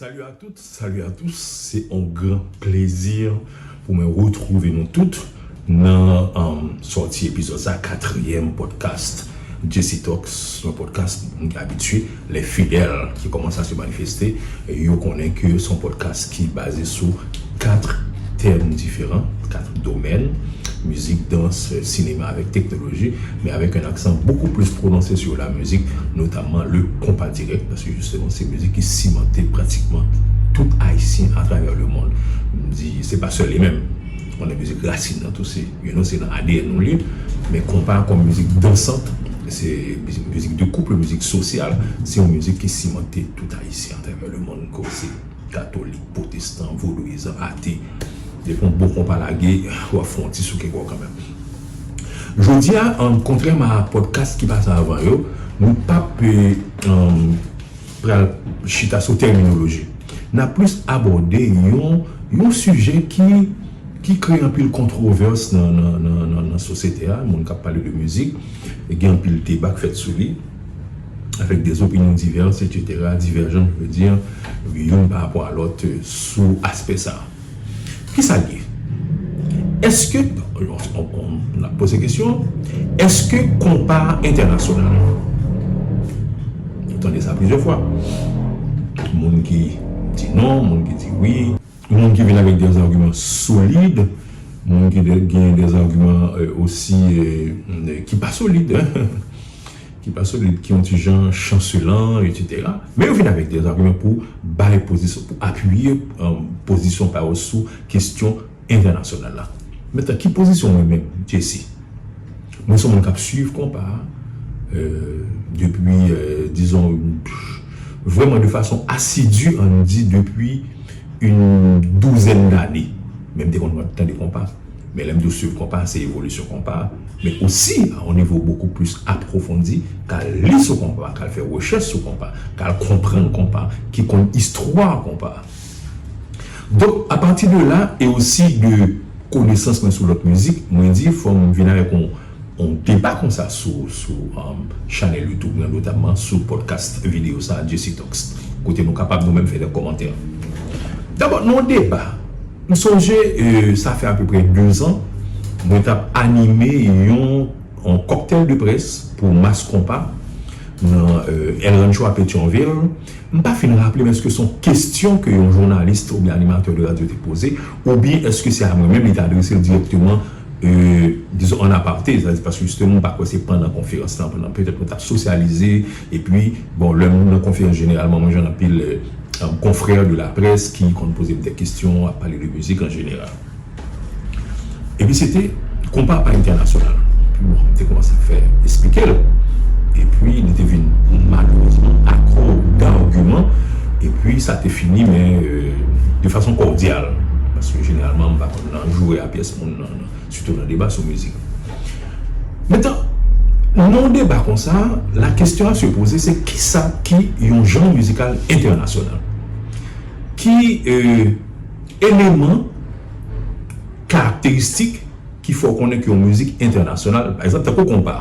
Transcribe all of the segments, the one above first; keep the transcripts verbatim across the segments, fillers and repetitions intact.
Salut à toutes, salut à tous. Se yon gran plezi pou mwen retwouve nou tout nan um, sòti epizòd sa, katriyèm podcast Jesse Talks, yon podcast moun ki abitye, les fidèles qui commencent à se manifester, yo konnen ke se yon podcast ki baze sou kat tèm diferan, kat domèn, mizik, dans, sinema avèk teknoloji, men avèk yon aksan bokou plis pwononse sou la mizik, notamman le konpa dirèk, paske jisteman se mizik ki simante pratikman tout Ayisyen atravè lemonn. M di, se pa sèl li menm. Konnen mizik rasin nan tou se, you know, se nan A D N nou li, men konpa kòm mizik dansant, se mizik de koup, mizik sosyal, se yon mizik ki simante tout Ayisyen atravè lemonn, ke w se katolik, pwotestan, vodouyizan, ate. Depi yon bon konpa lage, w ap fè yon ti souke kò w kanmenm. Jodi a, um, kontrèman a podcast ki pase avan yo, nou p ap um, pral chita sou tèminoloji. N ap plis abòde yon, yon sijè ki, ki kreye anpil kontwovès nan, nan, nan, nan, nan sosyete a, moun k ap pale de mizik, e gen anpil deba k fèt sou li, avèk des opinions diverses, et cetera, divergentes, je veux dire, youn pa rapò a lòt, euh, sou aspè sa a. Kisa l ye? Èske, on, on, on, n ap poze kesyon, èske konpa entènasyonal? Nou tande sa plizyè fwa. Moun ki di non, moun ki di wi, moun ki vin avèk des arguments solides, moun ki de- gen des arguments euh, aussi euh, ki pa solid, ki pa solid, ki yon ti jan chanselan, et cetera. Men yo vin avèk des arguments pou bay pozisyon, pou apiye euh, pozisyon pa yo sou kesyon entènasyonal la. Mentnan, ki pozisyon mwen menm, Jesse? Mwen se yon moun k ap swiv konpa euh, depi, euh, dizon, vrèman de fason asidi, ann di depi une douzaine d'années. Men m te konn tande konpa. Men lè m te swiv konpa, se evolisyon konpa. Men osi, a yon nivo bokou plis apwofondi, k al li sou konpa, k al fè rechèch sou konpa, k al konprann konpa, ki konn istwa konpa. Donk, apati de la, e osi de konesans mwen sou lòt mizik, mwen di fò m vin avèk yon, yon deba konsa sou, sou um, chanèl YouTube mwen, notamman sou podcast videyo sa, Jesse Talks, kote nou kapab nou menm fè de kòmantè. Dabò, nan yon deba, m sonje, euh, sa fè apeprè de zan, mwen t ap anime yon, yon kòktèl de près pou Mas Konpa nan euh, El Rancho a Petyonvil. M pa fin raple m èske se yon kesyon ke yon jounalis oubyen animatè de radyo te poze, oubyen èske se a mwen menm li te adrese l dirèkteman, euh, dizon, an aparte, sa di paske jisteman m pa kwè se pandan konferans lan, pandan petèt nou t ap sosyalize, epi, bon, lè m nan konferans jeneralman, mwen jwenn anpil euh, konfrè de la près ki konn poze m de kesyon, ap pale de mizik an jeneral. Epi se te konpa pa entènasyonal. Epi bon, m te kòmanse fè esplike l. Epi li te vin malerezman akro d'agiman. Epi sa te fini, men euh, de fason kòdyal. Paske jeneralman, m pa konn nan joure a pyès moun nan, nan, sitou nan deba sou mizik. Mentnan, nan yon deba konsa, la kesyon a se poze, se kisa ki yon janr mizikal entènasyonal? Ki euh, eleman karakteristik ki fè w konnen ke yon mizik entènasyonal, pa egzanp, tankou konpa.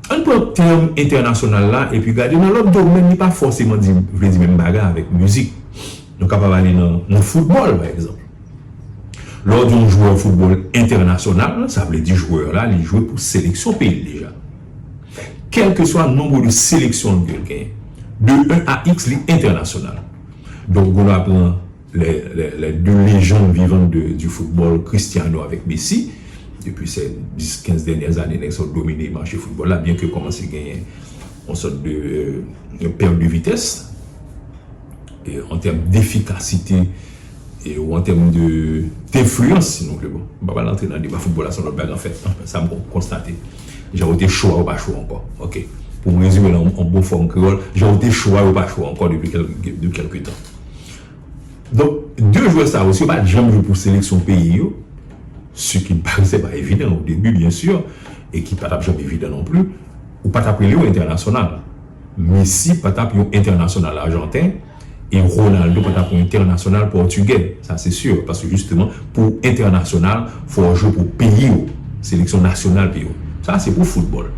Ann pran tèm entènasyonal la epi gade nan lòt domèn, li pa fòseman di, vle di menm bagay avèk mizik. Nou kapab ale nan, nan foutbòl, pa egzanp. Lè w di yon jwè foutbòl entènasyonal, sa vle di jwè la, li jwe pou seleksyon peyi l deja. Kèlkeswa nonb de seleksyon ke l genyen, de un a x, li entènasyonal. Donk, ou ka pran les, les, les deux légendes vivantes de, du football, Cristiano avec Messi. Depuis ces dix, quinze dernières années, nèg sa yo domine mache foutbòl la, byen ke kòmanse genyen yon sòt de euh, pèt de vitès, e an tèm defikasite, e, ou an tèm de, denfliyans, si nou vle. Bon, m pa pral antre nan deba foutbòl la, se yon lòt bagay, anfèt, sa m kon- konstate. Jan yo te cho a, yo pa cho ankò. Ok. Pou m rezime l an, an bon fòm kreyòl, jan yo te cho a, yo pa cho ankò depi kèl- de kèlke tan. Donk, de jwè sa yo, si yo pa t janm jwe pou seleksyon peyi yo, ce qui me paraissait pas évident au début, bien sûr, e ki pa t ap janm evidan non plis, ou pa t ap rele yo entènasyonal. Messi pa t ap yon entènasyonal ajanten, e Ronaldo pa t ap yon entènasyonal pòtigè, sa se si, paske jisteman, pou entènasyonal, fò w jwe pou peyi w, seleksyon nasyonal peyi w. Sa se pou foutbòl.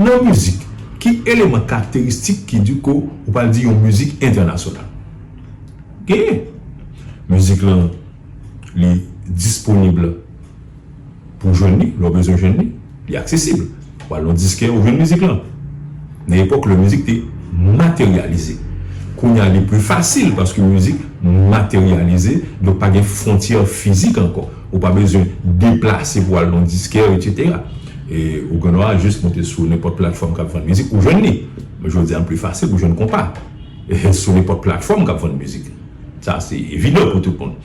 Nan mizik, ki eleman karakteristik ki di ke ou pral di yon mizik entènasyonal? genyen. Mizik lan, li disponib pou jwenn li, lè w bezwen jwenn li, li aksesib. Ou al nan diskè, ou jwenn mizik lan. Nan epòk, lè mizik te materyalize. Kounye a, li pli fasil paske mizik materyalize, donk pa gen fwontyè fizik ankò. Ou pa bezwen deplase pou al nan diskè, etsetera. E ou gen dwa jis monte sou nenpòt platfòm k ap vann mizik, ou jwenn li. Men jodi a, li pli fasil pou jwenn konpa sou nenpòt platfòm k ap vann mizik. Sa se evidan pou tout moun.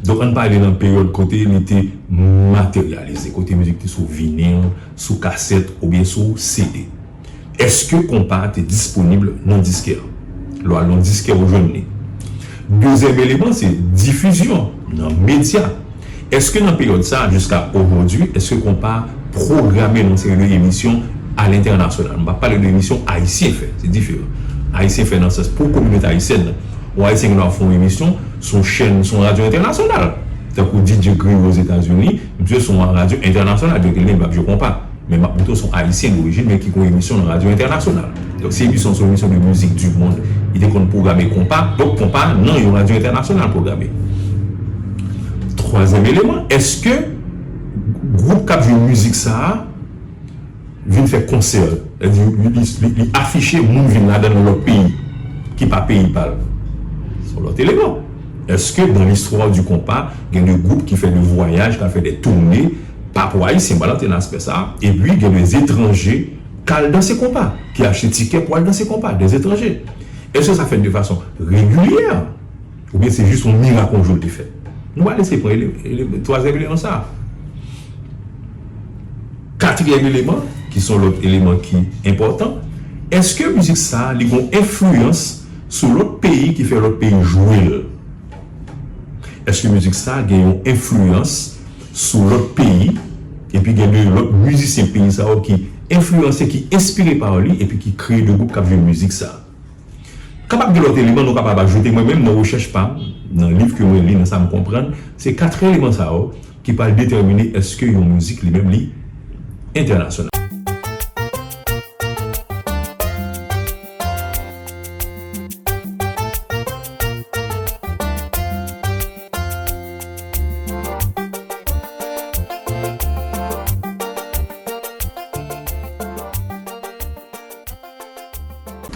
Donk, ann pale nan peryòd kote li te materyalize, kote mizik te sou vinil, sou kasèt oubyen sou C D. Èske konpa te disponib nan diskè? Lè w al nan diskè, ou jwenn li. Dezyèm eleman, se difizyon nan medya. Èske nan peryòd sa a, jiska ojòdi, èske konpa pwograme nan seri de emisyon alentènasyonal? M p ap pale de emisyon Ayisyen fè, se diferan. Ayisyen fè nan sans pou kominote ayisyèn nan. Yon Ayisyen ki nan fè yon emisyon sou yon chèn, sou yon radyo entènasyonal. Tankou D J Griot Ozetazini, misye sou yon radyo entènasyonal, donk li menm li p ap jwe konpa. Men m ap montre w se yon Ayisyen dorijin, men ki gen yon emisyon nan radyo entènasyonal. Donk, si emisyon se yon emisyon de mizik du monde, li te konn pwograme konpa, donk konpa nan yon radyo entènasyonal pwograme. Twazyèm eleman, èske gwoup k ap jwe mizik sa a vin fè konsè, li, li, li, li afiche moun vin ladan nan lòt peyi, ki pa peyi pa l? Se yon lòt eleman. Èske dans l'histoire du compas, gen de gwoup ki fè de vwayaj, ki al fè de toune, pa pou Ayisyen, m pa antre nan aspè sa a, epi gen de etranje k al danse konpa, ki achte tikè pou al danse konpa, de etranje? Èske sa fèt de fason regilyè? Oubyen se jis yon mirak yon jou l te fèt? Nou pral eseye pran ele-, ele-, twazyèm eleman sa a. Katriyèm eleman, ki se yon lòt eleman ki enpòtan, èske mizik sa a, li gen yon enfliyans sou lòt peyi ki fè lòt peyi jwe l? Èske mizik sa a gen yon enfliyans sou lòt peyi, epi gen de lòt mizisyen peyi sa yo ki enfliyanse, ki enspire pa li, epi ki kreye de gwoup k ap jwe mizik sa a? Kapab gen lòt eleman nou kapab ajoute, mwen menm nan rechèch pa m, nan liv ke mwen li, nan sa m konprann, se kat eleman sa yo ki pral detèmine èske yon mizik li menm li entènasyonal.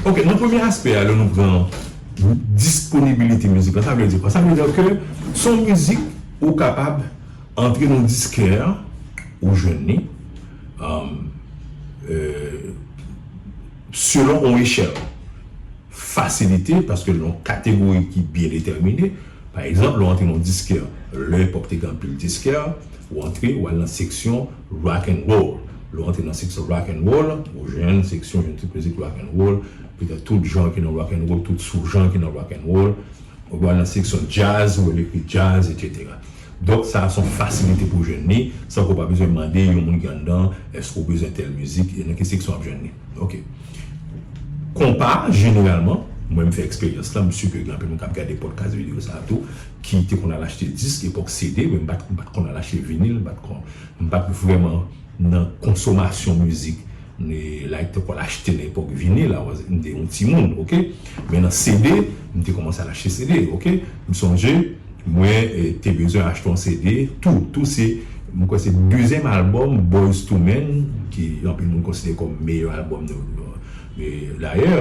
Ok, nan premye aspè a, lè nou pran disponibilite mizik la, sa vle di kwa? Sa vle di ke se yon mizik ou kapab antre nan diskè, ou jwenn li, um, euh, selon yon echèl fasilite, paske l nan yon kategori ki byen detèmine. Pa egzanp, lè w antre nan diskè, lè epòk te gen anpil diskè, ou antre, ou al nan seksyon rock and roll. Lè w antre nan seksyon rock and roll, ou jwenn seksyon, jwenn tout mizik rock and roll, petèt tout jan ki nan rock and roll, tout sou jan ki nan rock and roll. Ou al nan seksyon jazz, ou wè l ekri jazz, etsetera. Donk, sa a se yon fasilite pou jwenn li, san ke w pa bezwen mande yon moun ki anndan, èske w bezwen tèl mizik, e nan ki seksyon w ap jwenn li. Ok. Konpa, jeneralman, mwen m fè eksperyans la, m si ke gen anpil moun k ap gade podcast videyo sa a tou, ki te konn al achte disk, epòk C D, men m pa t, m pa t konn al achte vinil, m pa t konn, m pa t vrèman nan konsomasyon mizik. E, like, te konn achte nan epòk vinil la, m te yon timoun, ok? Men nan C D, m te kòmanse al achte C D, ok? M sonje, mwen, e, te bezwen achte yon C D, tou, tou se, mwen kwè se dezyèm albòm Boyz Two Men, ki anpil moun konsidere kòm meyè albòm de, e, dayè,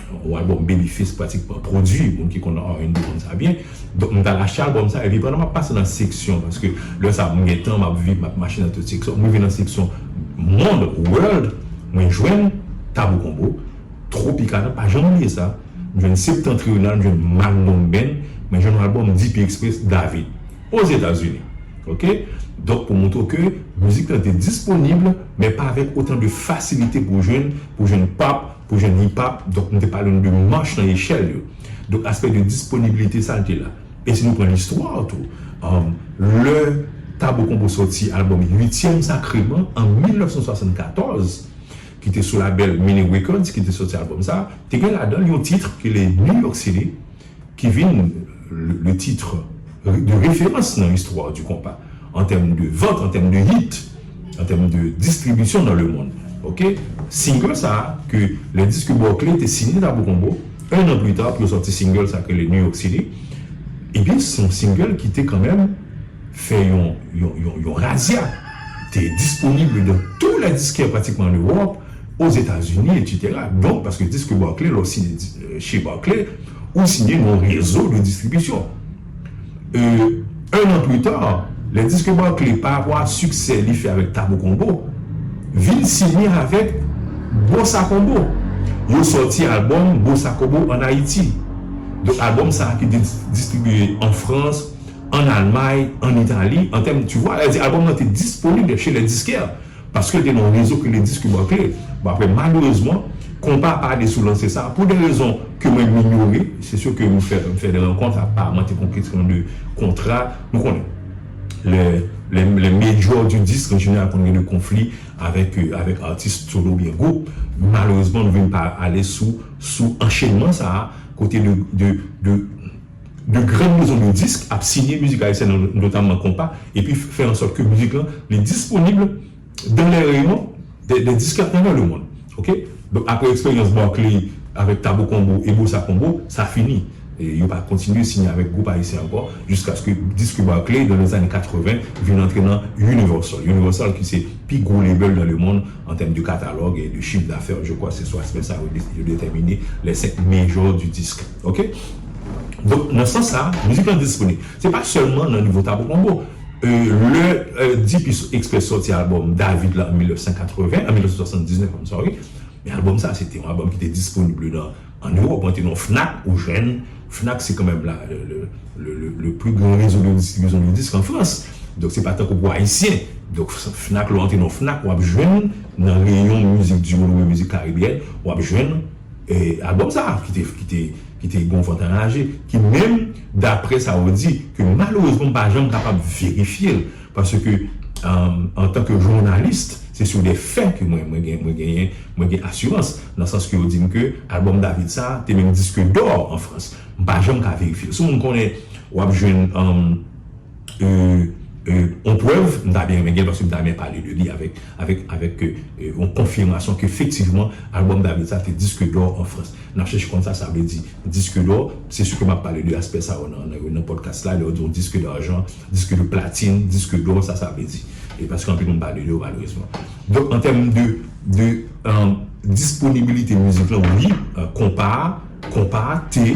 yon albòm Babyface pratikman pwodui, moun ki konn R and B konn sa byen. Donk, m t al achte albòm sa, epi pandan m ap pase nan seksyon, paske lè sa a, m gen tan, m ap viv, m ap mache nan tout seksyon, m rive nan seksyon Mond, World, mwen jwenn Tabou Combo, Tropicana, pa janm bliye sa, m jwenn Septentrional, m jwenn Magnum Band, mwen jwenn yon albòm D P Express, David, Ozetazini. Ok? Donk, pou montre w ke mizik lan te disponib, men pa avèk otan de fasilite pou jwenn, pou jwenn pop, pou jwenn hip hop. Donk, m te pale nou de mach nan echèl yo. Donk, aspè de disponibilite sa, l te la. E si nou pran listwa tou, um, lè Tabou Combo sòti albòm Uityèm Sakreman an mil nèf san swasannkatòz, ki te sou labèl Mini Records, ki te sòti albòm sa, te gen ladan l yon tit ki rele New York City, ki vin le, le titre de référence nan istwa du konpa, an tèm de vant, an tèm de hit, an tèm de distribisyon dans le monde. Ok? Single sa a, ke le disque Barclay te siyen Tabou Combo, Un an pli ta, pou yo sòti single sa k rele New York City. Ebyen, se yon single ki te kanmenm fè yon, yon, yon, yon razya. Te disponib dans tous les disquaires pratiquement en Europe, aux États-Unis, et cetera. Donk, paske disk Barclay, lè w siyen di- euh, chez Barclay, ou siyen nan yon rezo de distribisyon. Euh, un an pli ta, lè disk Barclay, pa rapò a siksè li fè avèk Tabo Combo, vin siyen avèk Bossa Combo. Yo sòti albòm Bossa Combo ann Ayiti. Donk, albòm sa a ki te dis- distribiye an Frans, ann Almay, ann Itali, an tèm, tu vois, albòm nan te disponib chez les disquaires. Paske l te nan yon rezo ki rele disk Barclay. Bon, apre, malerezman, konpa pa ale sou lanse sa a. Pou de rezon ke mwen m inyore, se si ke m fè, m fè de rankont, apareman te gen kesyon de kontra, nou konnen. Le, le, le major du disque, an jeneral, konn gen de konfli avèk, euh, avèk atis solo oubyen gwoup. Malerezman, nou vin pa ale sou, sou anchenman sa a, kote de, de, de, de grann mezon de disk ap siyen mizik ayisyèn, notamman konpa, epi fè an sòt ke mizik lan, li disponib dans les rayons des, des disquaires à travers le monde. Ok? Donk, apre eksperyans Barclay avèk Tabo Combo e Bossa Combo, sa fini. E yo pa kontinye siyen avèk gwoup ayisyen ankò, jiskaske disk Barclay, dans les années quatre-vingts, vin antre nan Universal. Universal ki se pi gwo label dans le monde en termes de catalogue et de chiffre d'affaires. Je crois se sou aspè sa yo de- yo detèmine les cinq majors du disque. Ok? Donk, nan sans sa, mizik lan disponib. Se pa sèlman nan nivo Tabo Combo. Euh, lè euh, D P Express sòti albòm David la an mil nèf san katreven, an mil nèf san swasanndiznèf, I'm sorry, men albòm sa, se te yon albòm ki te disponib nan, ann Ewòp, ou antre nan Fnac, ou jwenn, Fnac, se kanmenm la, le, le, le, le, le plus grand réseau de distribution de disques en France. Donk, se pa tankou pou Ayisyen. Donk, Fnac, lè w antre nan Fnac, w ap jwenn, nan reyon mizik du monde oubyen mizik karibyèn, w ap jwenn e, albòm sa a, ki te, ki te, ki te gen yon vant anraje, ki menm, daprè sa yo di, ke malerezman, m pa janm kapab verifye l, paske, euh, antanke jounalis, se sou de fè ke mwen, mwen gen, mwen genyen, mwen gen asirans, nan sans ke yo di m ke albòm David sa a te menm disk dò an Frans. M pa janm ka verifye l. Si yon moun konnen, w ap jwenn, euh, euh, euh, yon prèv, m ta byen renmen gen l, paske m ta renmen pale de li avèk, avèk, avèk, euh, euh, yon konfimasyon ke efektivman, albòm David sa te disk dò an Frans. N ap chèche konn sa sa vle di, disk dò, se si ke m ap pale de aspè sa yo nan, nan, nan podcast la, lè yo di yon disk d'argent, disk de platine, disk dò, sa sa vle di. E paske anpil moun pale de yo, malerezman. Donk, an tèm de, de, euh, disponibilite mizik lan, wi, euh, konpa, konpa te,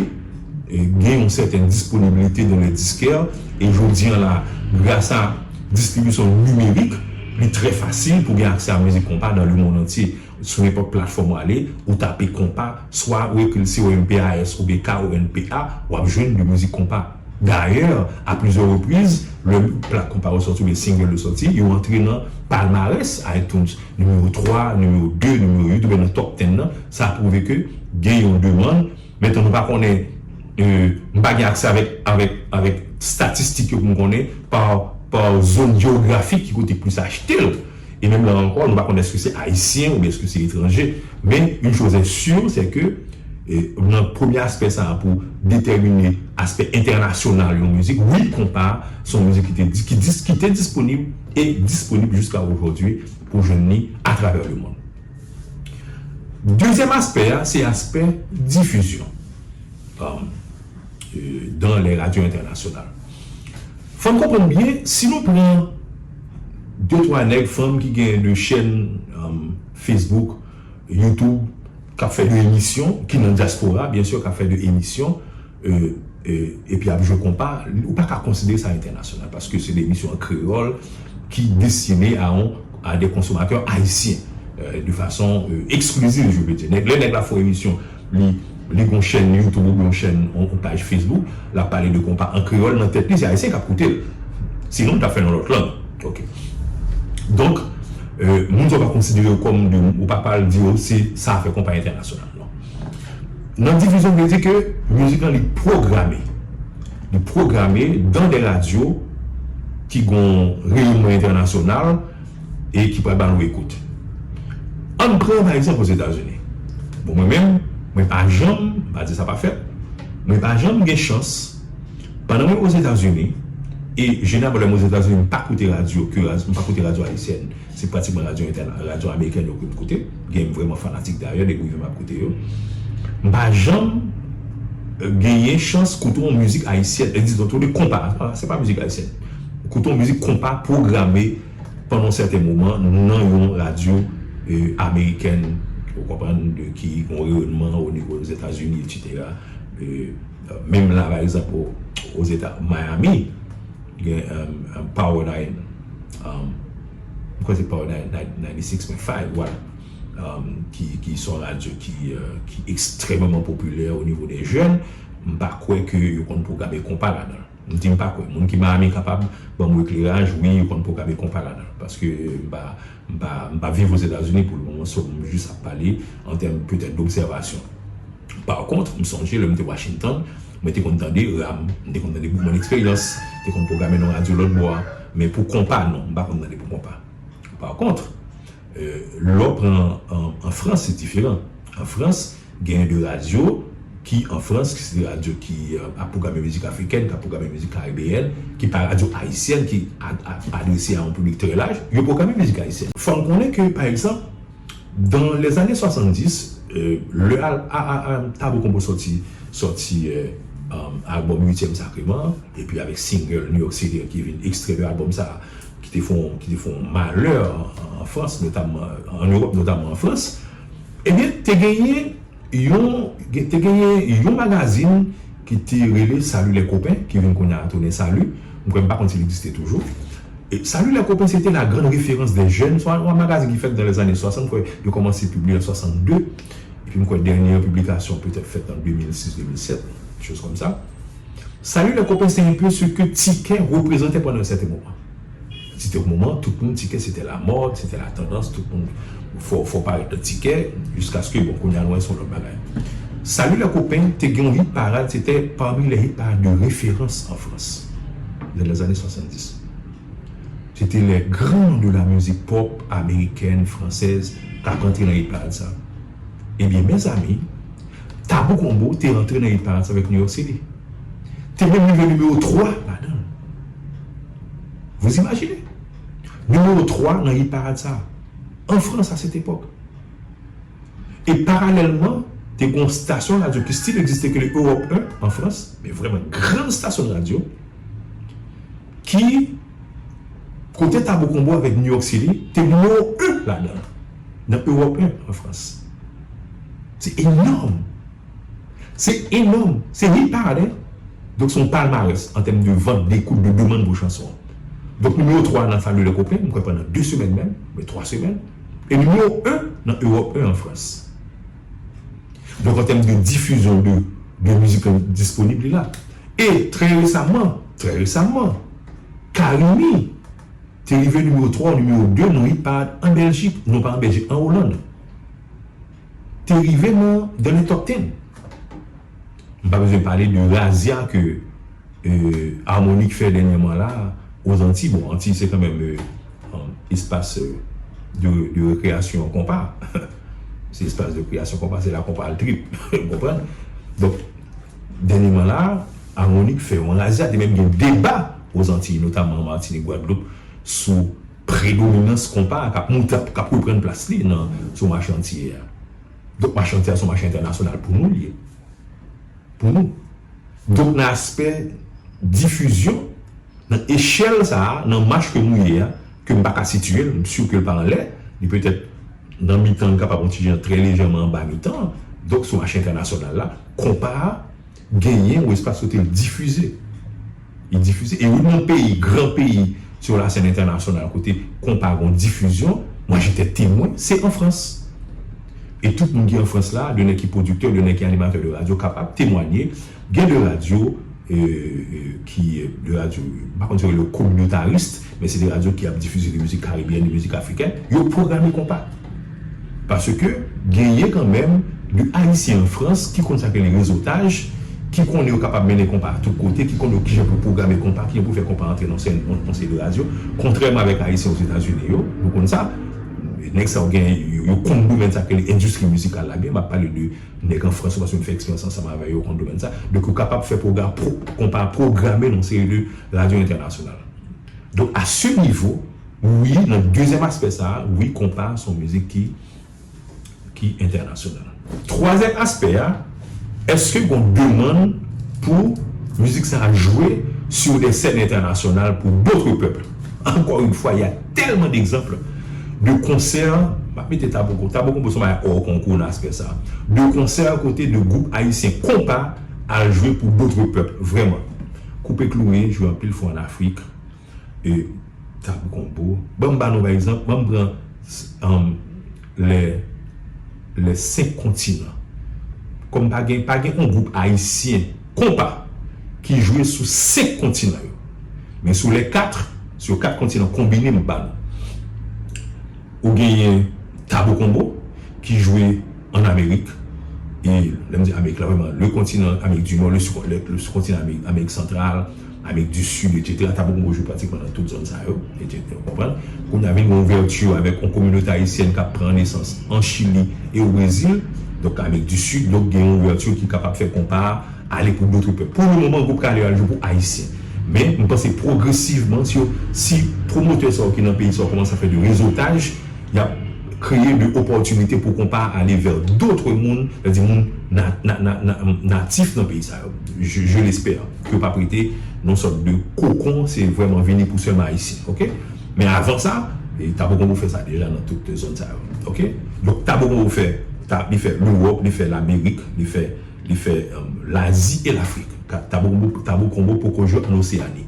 e, gen yon sèten disponibilite dans les disquaires, e jodi an la, gras a distribisyon nimerik, li trè fasil pou gen aksè a mizik konpa dans le monde entier. Sou nenpòt platfòm ou ale, ou tape konpa, swa ou ekri l C O M P A S oubyen K O N P A, w ap jwenn de mizik konpa. Dayè, a plizyè repriz, lè plak konpa yo sòti oubyen single yo sòti, yo antre nan palmarès iTunes, nimewo twa, nimewo de, nimewo uit, oubyen nan top ten nan, sa pwouve ke gen yon demann. Mentnan, nou pa konnen, euh, m pa gen aksè avèk, avèk, avèk estatistik yo pou m konnen pa, pa zòn jewografik ki kote plis achte l. E menm la ankò, nou pa konnen èske se Ayisyen oubyen èske se etranje. Men, une chose est sûre, c'est que, e, nan premye aspè sa a pou detèmine aspè entènasyonal yon mizik, wi, konpa, se yon mizik ki te, di- ki, dis- ki te disponib e disponib jiska ojòdwi pou jwenn li atravè le monde. Dezyèm aspè a, se aspè difizyon, euh, euh, dans les radios internationales. Fò n konprann byen, si nou pran de twa nèg, fanm ki gen de chèn, euh, Facebook, YouTube, k ap fè de emisyon, ki nan dyaspora, byen si, k ap fè de emisyon, euh, euh, epi ap jwe konpa, ou pa ka konsidere sa entènasyonal, paske se de emisyon an kreyòl ki destine a, yon, a de konsomatè ayisyen, euh, de fason, euh, ekspliziv, je veux dire. Nèg, lè nèg la fè yon emisyon, li, li gon chèn YouTube oubyen yon chèn, yon, yon paj Facebook, l ap pale de konpa an kreyòl, nan tèt li, se Ayisyen k ap koute l. Sinon, l t ap fè nan lòt lang. Ok. Donk, euh, moun sa w pa konsidere yo kòm de, ou pa pral di yo se sa fè konpa entènasyonal, non. Nan difizyon, vle di ke mizik lan li pwograme. Li pwograme dans des radios ki gon reyonman entènasyonal e ki pral ba nou ekout. Ann pran, pa egzanp, Ozetazini. Bon, mwen menm, mwen pa janm, m pa di sa pa fèt, mwen pa janm gen chans, pandan mwen Ozetazini, e jeneralman lè m Ozetazini, m pa koute radyo, ke radyo, m pa koute radyo ayisyèn, se pratikman radyo entèna-, radyo amerikèn yo ke m koute. Gen vrèman fanatik dayè, depi rive m ap koute yo. M pa janm genyen chans koute yon mizik ayisyèn, e dizon tou de konpa, ah, se pa mizik ayisyèn, koute yon mizik konpa pwograme pandan yon sèten moman nan yon radyo e, amerikèn, ou konprann, de ki gen yon reyonman o nivo Ozetazini, etsetera. E, menm la, pa egzanp, o, Ozeta, Miami, gen um, um, Power nine, um, mwen kwè se Power nine, nine, ninety-six point five, vwala, um, ki, ki se yon radyo ki, euh, ki ekstrèmeman popilè o nivo de jèn. M pa kwè ke yo konn pwograme konpa ladan l. M di m pa kwè. Moun ki Miami kapab ban m yon ekleraj, wi, yo konn pwograme konpa ladan l. Paske m pa, m pa, m pa viv Ozetazini pou le moman, so m jis ap pale an tèm petèt d'obsèvasyon. Pa kont, m sonje lè m te Washington, mwen te konn tande Ram, m te konn tande Boukman Eksperyans, te konn pwograme nan radyo lòt bò a, men pou konpa, non, m pa konn tande pou konpa. Pa kont, euh, lè w pran an, an Frans, se diferan. An Frans, gen de radyo ki an Frans, ki se de radyo ki euh, ap pwograme mizik afrikèn, k ap pwograme mizik karibeyèn, ki pa radyo ayisyèn, ki a- a- adrese a yon piblik trè laj, yo pwograme mizik ayisyèn. Fò n konnen ke, pa egzanp, dans les années soixante-dix, euh, lè al- a- a- a- Tabou Konbo sòti, sòti euh, um, albòm Uityèm Sakreman, epi avèk single New York City ki vin ekstrè de albòm sa, ki te fè yon, ki te fè yon malè an, an Frans, notamman, an Ewòp, notamman an Frans, ebyen, te genyen yon, te genyen yon magazin ki te rele Salut les copains, ki vin kounye a tounen Salut. M kwè, m pa konn si l egziste toujou. E Salut les copains, se te la grande référence des jeunes. Se yon magazin ki fèt dans les années soixante, m kwè, yo kòmanse pibliye an soixante-deux. Epi m kwè dènye piblikasyon petèt fèt an deux mille six, deux mille sept, choz kòmsa. Salut les copains, c'est un peu ce que Ticket représentait pendant un certain moment. C'était un moment, tout moun, Ticket, c'était la mode, c'était la tendance, tout moun, fò, fò parèt nan Ticket, jiskaske, bon, kounye a nou wè se yon lòt bagay. Salut les copains te gen yon hit parade, c'était parmi les hit parades de référence en France, dans les années soixante-dix. C'était les grands de la musique pop américaine, française, k ap rantre nan hit parade sa. Ebyen, mezanmi, Tabou Combo te rantre nan hit parade sa avèk New York City. Te menm rive nimewo twa ladan l. Vous imaginez? Nimewo twa nan hit parade sa. An Frans, à cette époque. E paralèlman, te gen yon stasyon radyo ki still egziste, ki rele Europe un an Frans, men vrèman gran stasyon radyo, ki, kote Tabou Combo avèk New York City, te nimewo en ladan l, nan Europe un an Frans. Se enòm. Se enòm. Se hit parade, hein. Donk, se yon palmarès an tèm de vant, dekout, de demann pou chanson an. Donk, nimewo twa nan Salut les copains, m kwè pandan de semèn menm, oubyen twa semèn. E nimewo en nan Europe un an Frans. Donk, an tèm de difizyon de, de mizik disponib, li la. E trè resaman, trè resaman, Carimi te rive nimewo twa, nimewo de nan hit parade an Bèljik, non pa an Bèljik, an Olann. Te rive nan, dans le top ten. M pa bezwen pale de razya ke euh, Harmonik fè dènyèman la, Ozantiy, bon, Antiy se kanmenm euh, um, espas euh, de, de rekreyasyon konpa. Se espas de rekreyasyon konpa, se la konpa al trip. Ou konprann? Donk, dènyèman la, Harmonik fè yon razya, te menm gen deba Ozantiy, notamman Matinik, Gwadloup, sou predominans konpa k ap moute, k ap reprann plas li nan, sou mache antiyè a. Donk, mache antiyè a se yon mache entènasyonal pou nou li ye. Pou nou. Donk, nan aspè difizyon, nan echèl sa a, nan mach ke nou ye a, ke m pa ka sitiye l, m si ke l pa anlè, li petèt nan mitan, l kapab yon ti jan trè lejèman anba mitan, donk, sou mache entènasyonal la, konpa a genyen yon espas kote l difize. Li difize. E youn nan peyi, gran peyi, sur la scène internationale, kote konpa gen yon difizyon, moi j'étais témoin, se an Frans. E tout moun ki an Frans la, de nèg ki pwodiktè, de nèg ki animatè de radyo, kapab temwanye. Gen de radyo euh, euh, ki, euh, de radyo, m pa konn si yo rele kominotaris, men se de radyo ki ap difize de mizik karibyèn, de mizik afrikèn, yo pwograme konpa. Paske genyen kanmenm de Ayisyen an Frans ki konn sa k rele rezotaj, ki konnen yo kapab mennen konpa tout kote, ki konnen kijan pou pwograme konpa, kijan pou fè konpa antre nan sèn yon seri de radyo. Kontrèman avèk Ayisyen Ozetazini yo, nou konn sa, nèg sa yo gen, yo, yo konn domèn sa k rele endistri mizikal la byen, m ap pale de nèg an Frans yo, paske m fè eksperyans ansanm avè yo, yo konn domèn sa. Donk, yo kapab fè pwogram, pwo, konpa pwograme nan seri de radyo entènasyonal. Donk, à ce niveau, wi, nan dezyèm aspè sa a, wi, konpa se yon mizik ki, ki entènasyonal. Twazyèm aspè a, Est-ce que gon demann pou mizik sa a jwe sur des scènes internationales pour d'autres peuples? Encore une fois, il y a tellement d'exemples de concerts, m ap mete Taboukon, Taboukon pou son bagay hors concours nan aspè sa, de konsè kote de gwoup ayisyen konpa al jwe pou d'autres peuples, vrèman. Koupe Kloure jwe anpil fwa an Afrik, e Taboukon bo. Ban m ba nou pa egzanp, ban m pran um, les, les cinq continents. Kòm pa gen, pa gen yon gwoup ayisyen konpa ki jwe sou senk kontinan yo. Men sou les quatre, sur quatre continents konbine m ba nou. Ou genyen Taboukon bo ki jwe an Amerik. E lè m di Amerik la, vrèman, le kontinan Amerik di Nò, le sou-kontinan Amerik, Amerik Santral, Amerik di Sid, etsetera. Taboukon bo jwe pratikman nan tout zòn sa yo, etsetera. Ou konprann? Kounye a vin gen yon ouvèti avèk yon kominote ayisyèn k ap pran nesans an Chili e o Brezil. Donk, Amerik di Sid, donk, gen yon ouvèti ki kapab fè konpa a ale pou d'autres peuples. Pou le moman, gwoup Kalè a jwe pou Ayisyen. Men, m panse pwogresivman, si, si pwomotè sa yo ki nan peyi sa yo kòmanse a fè de rezotaj, y ap kreye de opòtinite pou konpa a ale vè d'autres moun, sètadi moun na, na, na, na, natif nan peyi sa yo. Je, je l'espère. Ke yo p ap rete nan sòt de kokon, se vrèman vini pou sèlman Ayisyen, oke? Men avan sa, e, Taboukon bo fè sa deja nan tout zòn sa yo, oke? Donk, Taboukon bo fè, ta, li fè Lewòp, li fè Lamerik, li fè, li fè, um, Lazi e Lafrik. Taboukon bo, Taboukon bo poko jwe an Oseyani.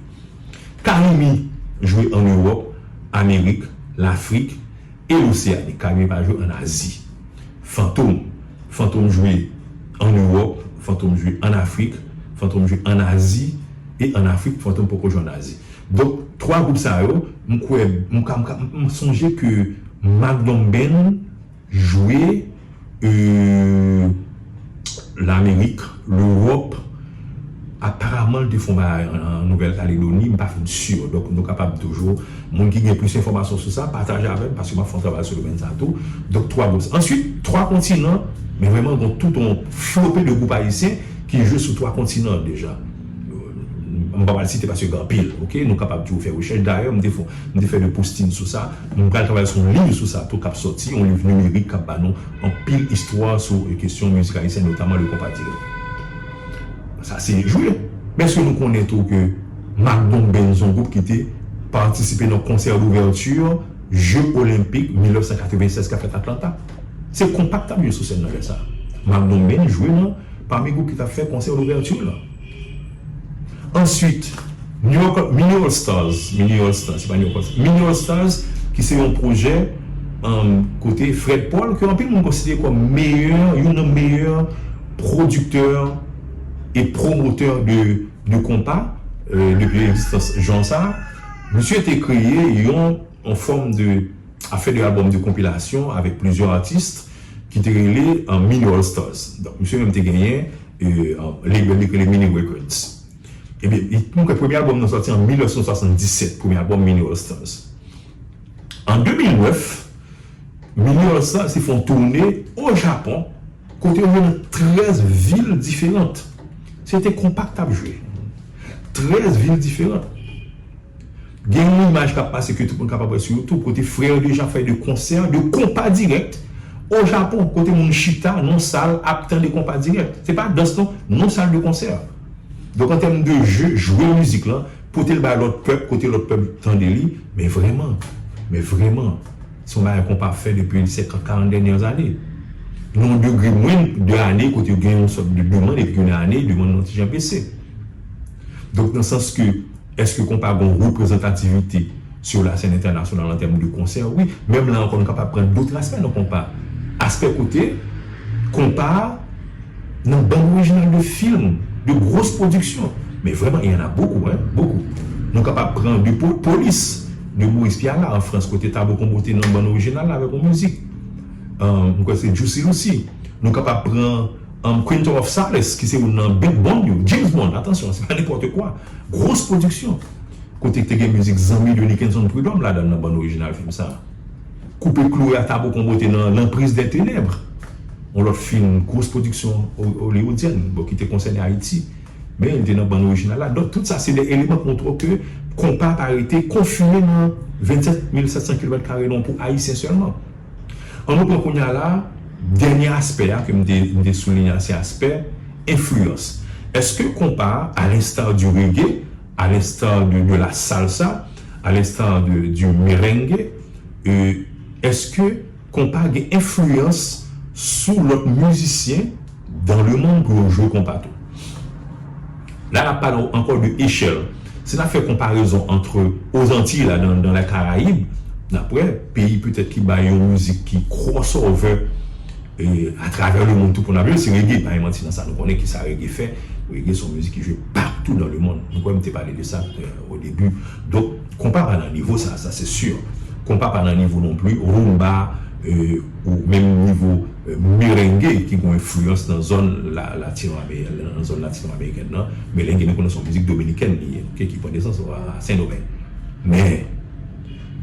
Karimi jwe an Ewòp, Amerik, Lafrik e Loseyani. Karimi pa jwe an Azi. Fantom, Fantom jwe an Ewòp, Fantom jwe an Afrik, Fantom jwe an Azi, e an Afrik, Fantom poko jwe an Azi. Donk, twa gwoup sa yo, m kwè, m ka, m ka, m sonje ke Magnum Band jwe, e, Lamerik, Lewòp, aparaman, l te fè yon bagay an, an Nouvèl Kaledoni, m pa fin si. Donk, nou kapab toujou, moun ki gen plis enfòmasyon sou sa, pataje avè m, paske m ap fè yon travay sou domèn sa tou. Donk, twa gwoup. Answit, twa kontinan, men vrèman, gen tout yon flope de gwoup ayisyen ki jwe sou twa kontinan deja. M pa pral site paske gen anpil, oke? Nou kapab toujou fè rechèch. Dayè, m te fè, m te fè de posting sou sa. M pral travay sou yon liv sou sa tou k ap sòti, yon liv nimerik k ap ba nou anpil istwa sou, e, kesyon mizik ayisyèn, notaman le konpa dirèk. Sa se jwe. Men èske nou konnen tou ke Magnum Band se yon gwoup ki te patisipe nan konsè douvèti Jeux Olympiques mil nèf san katrevennsèz k ap fèt Atlanta? Se konpa k t ap jwe sou sèn nan lè sa a. Magnum Band jwe nan, pami gwoup ki t ap fè konsè douvèti lan. Answit, New York, Mini All Stars, Mini All Stars, se pa New York All Stars, Mini All Stars, ki se yon pwojè, um, kote Fred Paul, ke anpil moun konsidere kòm meyè, youn nan meyè pwodiktè e pwomotè de, de konpa, euh, depi egzistans jan sa. Misye te kreye yon, yon fòm de, afè de albòm de konpilasyon avèk plizyè atis ki te rele, euh, Mini All Stars. Donk, misye menm te genyen, euh, label li ki rele Mini Records. Ebyen, li, mwen kwè premye albòm nan sòti an mil nèf san swasanndisèt, premye albòm Mini All Stars. An de mil nèf, Mini All Stars te fè yon toune o Japon, kote yo jwe nan trèz vil diferan. Se te konpa k t ap jwe. Trèz vil diferan. Gen yon imaj k ap pase ke tout moun kapab wè sou YouTube, kote Frère Dejean fè de konsè, de konpa dirèk o Japon, kote moun chita nan sal ap tande konpa dirèk. Se pa dans non, nan sal de konsè. Donk, an tèm de je, jwe mizik lan, pote l bay lòt pèp, kote lòt pèp tande li, men vrèman, men vrèman, se yon bagay konpa ap fè depi senkant, karant dènyè zane. Nan yon degre mwen de ane, kote gen yon sòt de demann, epi gen ane, demann nan ti jan bese. Donk, nan sans ke, èske konpa gen yon reprezantativite sur la scène internationale an tèm de konsè? Wi, menm la ankò, nou kapab pran dòt aspè nan konpa. Aspè kote konpa nan bann orijinal de fim, de gros production. Men vrèman, il y en a beaucoup, hein, beaucoup. Nou kapab pran de po, Police, de Maurice Pialat an Frans, kote Taboukon Bo te nan bann orijinal la avèk yon mizik. Euh, mwen kwè se Juicy Lucy. Nou kapab pran, um, Quinto of Solace, ki se youn nan Big Bond yo. James Bond, atansyon, se pa nenpòt kwa. Gros production. Kote te gen mizik Zanmi de Nickenson Prud'homme ladan nan bann orijinal fim sa. Koupe Kloure a Taboukon Bo te nan L'Emprise des Ténèbres. Yon lòt fim, gros production ho-, hollywoodienne, bon, ki te konsène Ayiti. Men li te nan bann orijinal la. Donk, tout sa se de eleman k montre w ke konpa pa rete konfine nan vennsèt mil sèt san kilomèt kare nan pou Ayisyen sèlman. Ann nou pran kounye a la, dènye aspè a ke m te, m te souliye a, se aspè, Enfliyans. Èske konpa, à l'instar du reggae, à l'instar de, de la salsa, à l'instar de, du merengue, euh, èske konpa gen enfliyans sou lòt mizisyen dans le monde pou yo jwe konpa tou? La, n ap pale ankò de echèl. Si n ap fè konparezon ant Ozantiy la, dans, dans la Caraïbe, n ap wè peyi petèt ki bay yon mizik ki crossover, e, atravè lemonn tou pou n ap jwe, se reggae, pa gen manti nan sa. Nou konnen kisa reggae fè. Reggae se yon mizik ki jwe partout dans le monde. Nou kwè m te pale de sa, euh, au début. Donk, konpa pa nan nivo sa, sa se sûr. Konpa pa nan nivo non pli rumba, euh, ou menm nivo, euh, merengue ki gen enfliyans nan zòn la, latino-ameri-, nan zòn latino-amerikèn nan. Merengue, nou konnen se yon mizik dominikèn li ye, ok, ki pran nesans a Sendomeng. Men,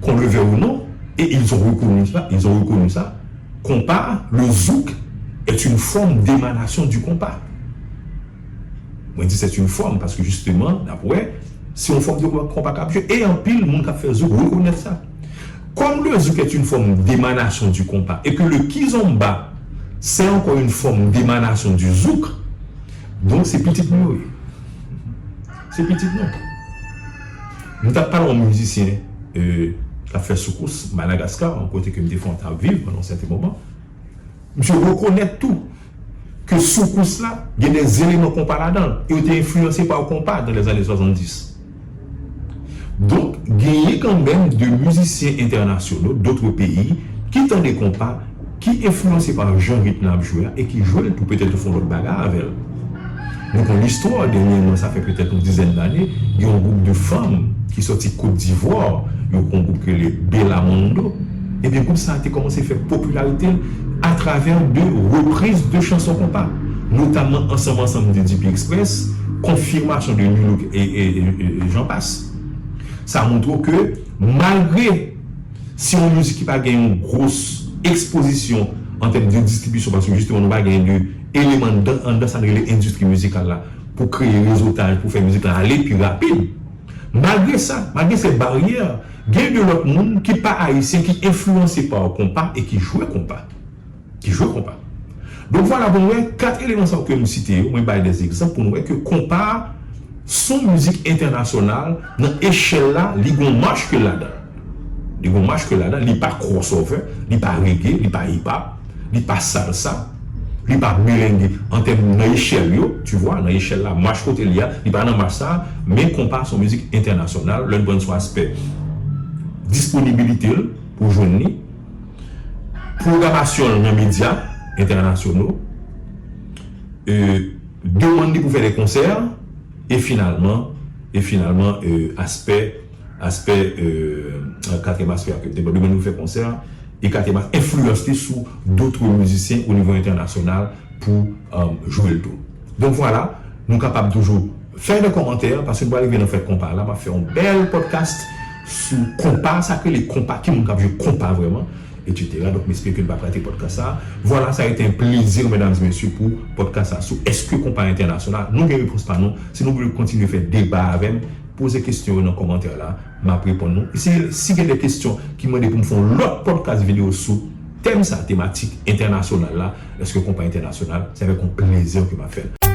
qu'on le veuille ou non, et ils ont reconnu ça, ils ont reconnu ça, compas, le zouk est une forme d'émanation du compas. Mwen di c'est une forme, paske jisteman, n ap wè, se yon fòm de konpa k ap jwe, e anpil moun k ap fè zouk rekonèt sa. Comme le zouk est une forme d'émanation du compas, et que le kizomba, c'est encore une forme d'émanation du zouk, donk se pitit nou yo ye. Se pitit nou. M t ap pale yon mizisyen, euh, k ap fè soukous, Madagaskar, yon kote ke m te fè yon tan ap viv pandan yon sèten moman. Misye rekonèt tou ke soukous la gen de eleman konpa ladan l, e yo te enfliyanse pa konpa dans les années soixante-dix. Donk, genyen kanmenm de mizisyen entènasyonal, d'autres pays, ki tande konpa, ki enfliyanse pa jan ritm nan ap jwe a, e ki jwe l tou, petèt yo fè yon lòt bagay avè l. Nou konn listwa, dènyèman, sa fè petèt yon dizèn dane, gen yon gwoup de fanm ki sòti Kot Divwa, yo gen yon gwoup ki rele Bella Mondo. Ebyen, gwoup sa a te kòmanse fè popilarite l atravè de repriz de chanson konpa, notamman Ansanm Ansanm de D P Express, Konfimasyon de Nu Look e, e, e, e, e j'en passe. Sa montre w ke malgre se yon mizik ki pa gen yon gwos ekspozisyon an tèm de distribisyon, paske jisteman nou pa gen de eleman anndan, anndan sa n rele endistri mizikal la pou kreye rezotaj, pou fè mizik la ale pi rapid. Malgre sa, malgre se baryè, gen de lòt moun ki pa ayisyen ki enfliyanse pa konpa e ki jwe konpa. Ki jwe konpa. Donk vwala, bon, nou wè kat eleman sa yo ke m site yo, mwen bay de egzanp pou nou wè ke konpa se yon mizik entènasyonal, nan echèl la, li gon mach ke ladan. Li gon mach ke ladan, li pa crossover, li pa reggae, li pa hip hop, li pa salsa, li pa merengue. An tèm nan echèl yo, tu vois, nan echèl la, mach kote li a, li pa nan mach sa, men konpa se yon mizik entènasyonal, lè n pran sou aspè disponibilite l pou jwenn li, pwogramasyon l nan medya entènasyonal, e, demann li pou fè de konsè, e finalman, e finalman, e, aspè, aspè, e, katriyèm aspè a ke m te pale, demann li pou fè konsè, e katriyèm aspè, enfliyans li sou dotre mizisyen o nivo entènasyonal pou, e, jwe l tou. Donk vwala, nou kapab toujou fè de kòmantè, paske nou pral rive nan fèt konpa la, m ap fè yon bèl podcast sou konpa, sa k rele konpa, ki moun k ap jwe konpa vrèman, et cetera. Donk, m espere ke nou p ap rate podcast sa. Voilà, ça a été un plaisir, mesdames et messieurs, pou podcast sa sou èske konpa entènasyonal. Nou gen repons pa nou. Si nou vle kontinye fè deba avè m, poze kesyon yo nan kòmantè la, m ap reponn nou. E si, si gen de kesyon ki mande pou m fè yon lòt podcast videyo sou tèm sa, tematik entènasyonal la, èske konpa entènasyonal, se avèk yon plezi ke m ap fè l.